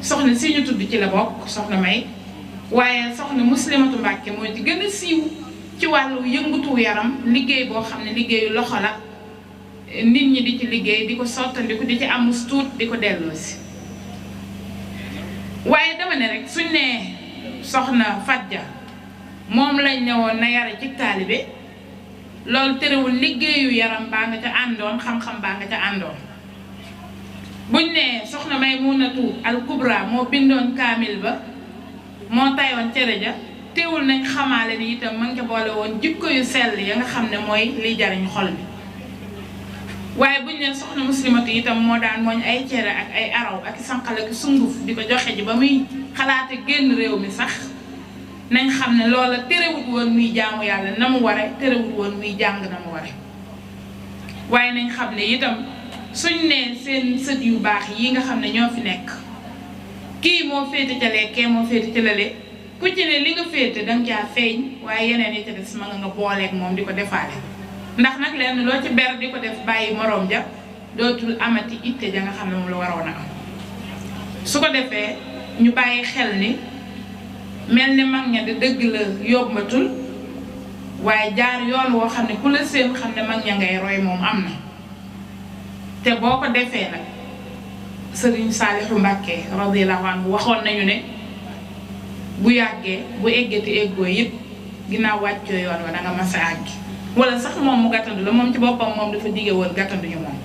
soxna si ñu tudd ci la bokk soxna May waaye soxna Muslimatu Mbàkke mooy ci gën a siiw ci wàllu yëngutu yaram liggéey boo xam ne liggéeyu loxo la nit ñi di ci liggéey di ko sottandiku di ci amus tuut di ko delloosi waaye dama ne rek suñ ne soxna Fadja moom lañ ñëwoon na yara ci taalibe loolu terewul liggéeyu yaram baa nga ca àndoon xam-xam baa nga ca àndoon buñ ne soxna Maymunatu al Kubra moo bindoon kaamil ba moo tayoon cere ja teewul nañ xamaale ni itam ma nga ca boole woon jikko yu sell ya nga xam ne mooy liy jariñ xol bi waaye buñ leen soxna muslimatu itam moo daan mooñ ay cere ak ay araw ak sànqal ak sunguf di ko joxe ji ba muy xalaate génn réew mi sax nañ xam ne loola terewut woon muy jaamu yàlla na mu ware terewut woon muy jàng na mu ware waaye nañ xam ne itam suñ ne seen sët yu baax yi nga xam ne ñoo fi nekk kii moo féete ca lee kee moo féete ca lale ku ci ne li nga féete danga caa feeñ waaye yeneen yi ca des ma nga booleeg moom di ko defaale ndax nag lenn loo ci ber di ko def bàyyi moroom ja dootul amati itte ja nga xam ne moom la waroon a am su ko defee ñu bàyyi xel ni mel ni mag ña de dëgg la yombatul waaye jaar yoon woo xam ne ku la seen xam ne mag ña ngay roy moom am na te boo ko defee nag Sëriñ Saalihu Mbàkke radiyallahu anhu waxoon nañu ne bu yàggee bu eggati eggoo yëpp ginnaaw wàccoo yoon wa da nga mas a àggi wala sax moom mu gàttandu la moom ci boppam moom dafa dige woon gàttanduñu moom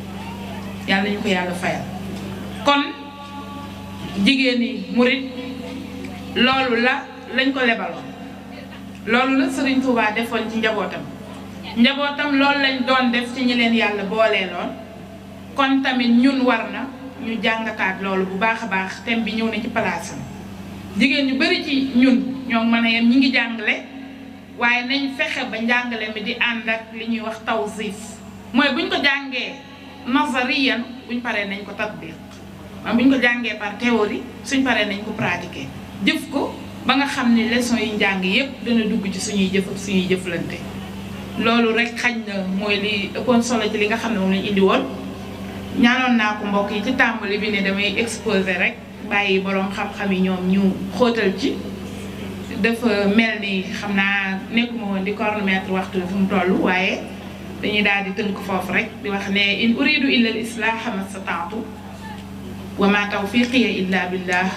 yàlla ñu ko yàlla fayal kon jigéen yi murit loolu lañ ko lebaloon loolu la Sëriñ Tuubaa defoon ci njabootam loolu lañ doon def ci ñi leen yàlla booleeloon kon tamit ñun war na ñu jàngataat loolu bu baax a baax thème bi ñëw na ci palaasam jigéen ñu bari ci ñun ñoo mën a yem ñi ngi jàngale waaye nañ fexe ba njàngale mi di ànd ak li ñuy wax tawsiif mooy buñ ko jàngee nazariyan buñ paree nañ ko tatbiq maanaam buñ ko jàngee par théorie suñ paree nañ ko pratiquer jëf ko ba nga xam ne leçon yi njàng yépp dana dugg ci suñuy jëf ak suñuy jëflante loolu rek xañ na mooy li ëppoon solo ci li nga xam ne moom lañ indi woon ñaanoon naa ko mbokk yi ci tàmbali bi ne damay exposé rek bàyyi boroom xam-xam yi ñoom ñu xóotal ci dafa mel ni xam naa nekkuma woon di chronomètre waxtu fu mu toll waaye dañuy daal di tënk foofu rek di wax ne in uridu illa al islaha ma stata'tu wa ma tawfiqiya illa billah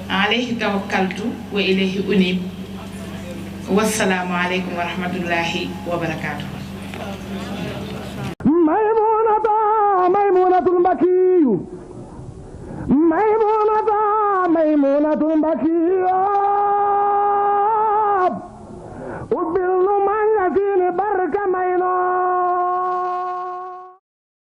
alayhi tawakkaltu wa ilayhi unib wassalaamu aleykum wa rahmatullahi wa barakatuh maymunatul mbakiyu maymunatul mbakiyu